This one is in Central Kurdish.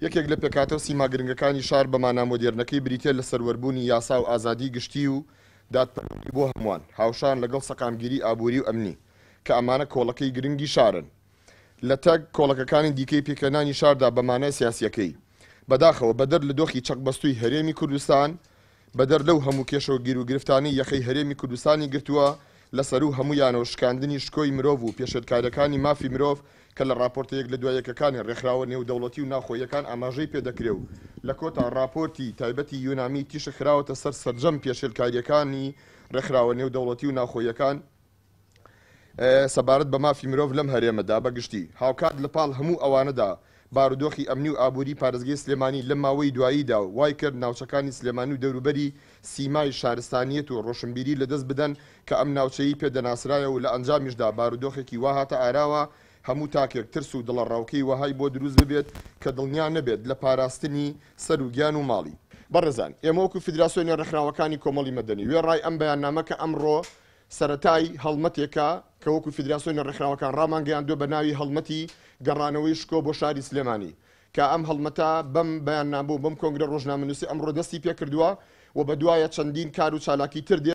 یەکێک لە پێکهاتە و سیما گرنگەکانی شار بە مانا مۆدێرنەکەی بریتییە لە سەروەربوونی یاسا و ئازادیی گشتی و دادپەروەری بۆ هەمووان، هاوشان لەگەڵ سەقامگیری ئابووری و ئەمنی، کە ئەمانە کۆڵەکەی گرنگی شارن لە تەک کۆڵەکەکانی دیکەی پێکهێنانی شاردا بە مانای سیاسییەکەی. بەداخەوە بەدەر لە دۆخی چەقبەستووی هەرێمی کوردستان، بەدەر لەو هەموو کێشە و گیروگرفتانەی یەخەی هەرێمی کوردستانی گرتووە، لە سەروو هەموویانەوە شکاندنی شکۆی مرۆڤ و پێشێلکارییەکانی مافی مرۆڤ کە لە ڕاپۆرتە یەک لە دوا یەکەکانی ڕێکخراوە نێودەوڵەتی و ناوخۆییەکان ئاماژەی پێ دەکرێ و لە کۆتا ڕاپۆرتی تایبەتی یونامی تیشک خراوەتە سەر سەرجەم پێشێلکارییەکانی ڕێکخراوە نێودەوڵەتی و ناوخۆییەکان سەبارەت بە مافی مرۆڤ لەم هەرێمەدا بە گشتی. هاوکات لە پاڵ هەموو ئەوانەدا بارودۆخی ئەمنی و ئابووری پارێزگەی سلێمانی لەم ماوەی دواییدا وای کرد ناوچەکانی سلێمانی و دەوروبەری سیمای شارستانیەت و ڕۆشنبیری لەدەست بدەن کە ئەم ناوچەی پێ دەناسرایە و لە ئەنجامیشدا بارودۆخێکی وا هاتە ئاراوە هەموو تاکێک ترس و دڵەڕاوکێی وەهای بۆ دروست ببێت کە دڵنیا نەبێت لە پاراستنی سەر و گیان و ماڵی. بەڕێزان ئێمە وەکو فیدراسیۆنی ڕێکخراوەکانی کۆمەڵی مەدەنی وێڕای ئەم بەیاننامە کە ئەمڕۆ سەرەتای هەڵمەتێکە کە وەکو فیدراسیۆنی ڕێکخراوەکان ڕامانگەیاندووە بە ناوی هەڵمەتی گەڕانەوەی شکۆ بۆ شاری سلێمانی کە ئەم هەڵمەتە بەم بەیاننامە و بەم کۆنگرە ڕۆژنامەنووسی ئەمڕۆ دەستی پێکردووە و بەدوایە چەندین کار و چالاکی تر دێت.